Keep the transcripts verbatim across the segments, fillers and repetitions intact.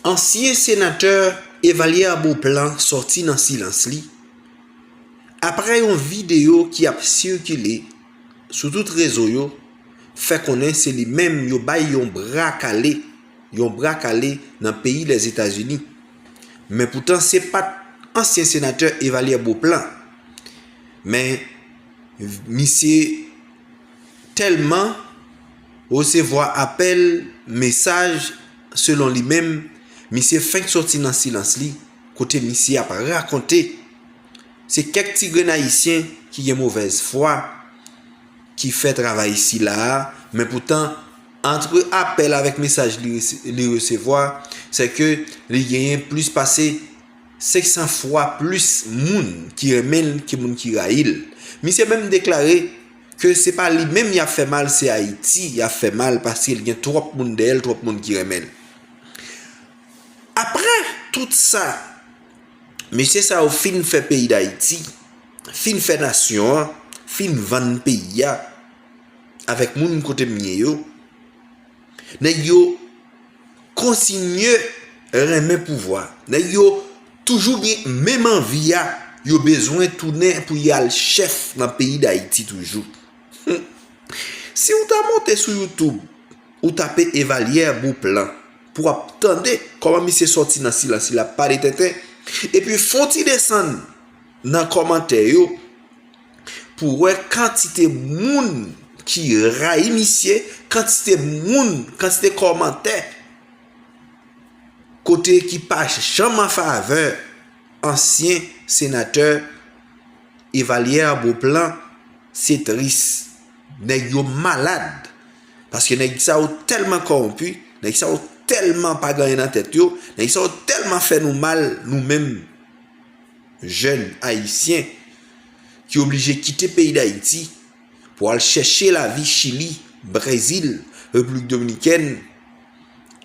Ansyen senatè Evalière Beauplan sòti nan silans li, aprè yon videyo ki ap sikile sou tout rezo yo, fè konnen se li menm yo bay yon bra kale, yon bra kale nan peyi Lèzetazini. Men poutan se pa t ansyen senatè Evalière Beauplan. Men misye tèlman resevwa apèl, mesaj, selon li menm, misye fenk sòti nan silans li, kote misye ap rakonte. Se kèk ti grenn ayisyen ki gen movèz fwa ki fè travay sila a, men poutan, antre apèl avèk mesaj li rese-, li resevwa, se ke li genyen plis pase senk san fwa plis moun ki renmen l ke moun ki rayi l. Misye menm deklare ke se pa li menm y ap fè mal, se Ayiti y ap fè mal, paske l gen twòp moun dèyè l, twòp moun ki renmen l. Aprè tout sa, mesye sa yo fin fè peyi Dayiti, fin fè nasyon an, fin vann peyi a avèk moun kote m ye yo, nèg yo kontinye renmen pouvwa. Nèg yo toujou gen menm anvi a, yo bezwen tounen pou y al chèf nan peyi Dayiti toujou. Si w ta monte sou YouTube, ou tape Evalière Beauplan, pou w ap tande kòman misye sòti nan silans, li ap pale tenten, epi fè yon ti desann nan kòmantè yo, pou w wè kantite moun ki rayi misye, kantite moun, kantite kòmantè, kote ki pa janm an favè ansyen senatè Evalière Beauplan, se tris. Nèg yo malad. Paske nèg sa yo tèlman kòwonpi, nèg sa yo tèlman pa gen anyen nan tèt yo, nèg sa yo tèlman fè nou mal, nou menm jèn ayisyen ki oblije kite peyi Dayiti pou al chèche lavi Chili, Brezil, Repiblik Dominikèn,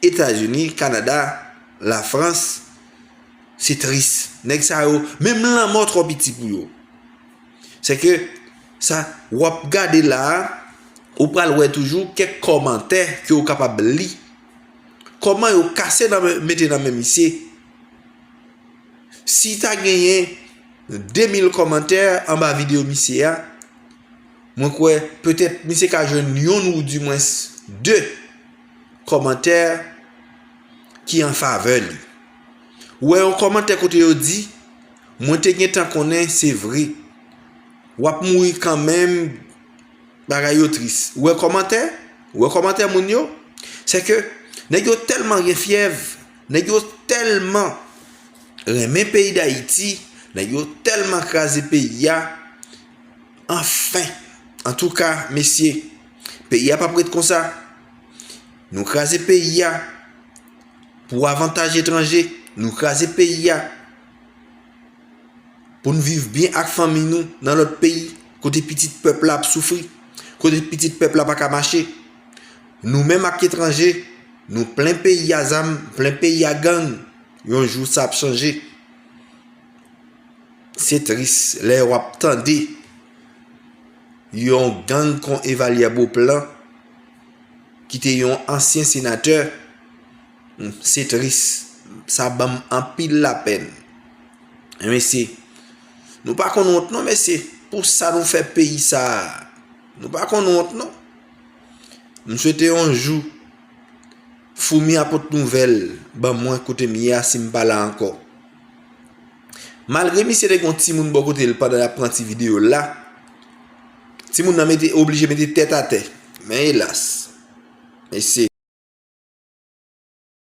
Etazini, Kanada, Lafrans. Se tris. Nèg sa yo, menm lanmò twò piti pou yo. Se ke sa w ap gade la a, ou pral wè toujou kèk kòmantè ke w kapab li. Kòman yo kase nan men, mete nan men misye? Si ta genyen de mil kòmantè anba videyo misye a, mwen kwè petèt misye ka jwenn yonn ou dimwens de kòmantè ki an favè li. Ou wè yon kòmantè kote yo di, "Mwen te gentan konnen se vre. W ap mouri kanmenm, bagay yo tris." Ou wè kòmantè? Ou wè kòmantè moun yo? Se ke nèg yo tèlman gen fyèv, nèg yo tèlman renmen peyi Dayiti, nèg yo tèlman kraze peyi a. Anfen, antouka, mesye, peyi a p ap ret konsa. Nou kraze peyi a pou avantaj etranje. Nou kraze peyi a pou n viv byen ak fanmi nou nan lòt peyi, kote pitit pèp la ap soufri, kote pitit pèp la pa ka mache. Nou menm ak etranje, nou plen peyi a zam, plen peyi a gang. Yon jou sa ap chanje. Se tris lè w ap tande yon gang kon Evalière Beauplan, ki te yon ansyen senatè. Hmm, se tris. Sa ban m anpil lapèn. Mesye, nou pa konn wont non, mesye, pou sa nou fè peyi sa a. Nou pa konn wont non. M swete yon jou, Foumi a pot nouvèl ban mwen kote m ye a si m pa la ankò. Malgre misye te gen yon timoun bò kote l pandan l ap pran ti videyo l la, timoun nan mete, oblije mete tèt atè. Men elas, mesye.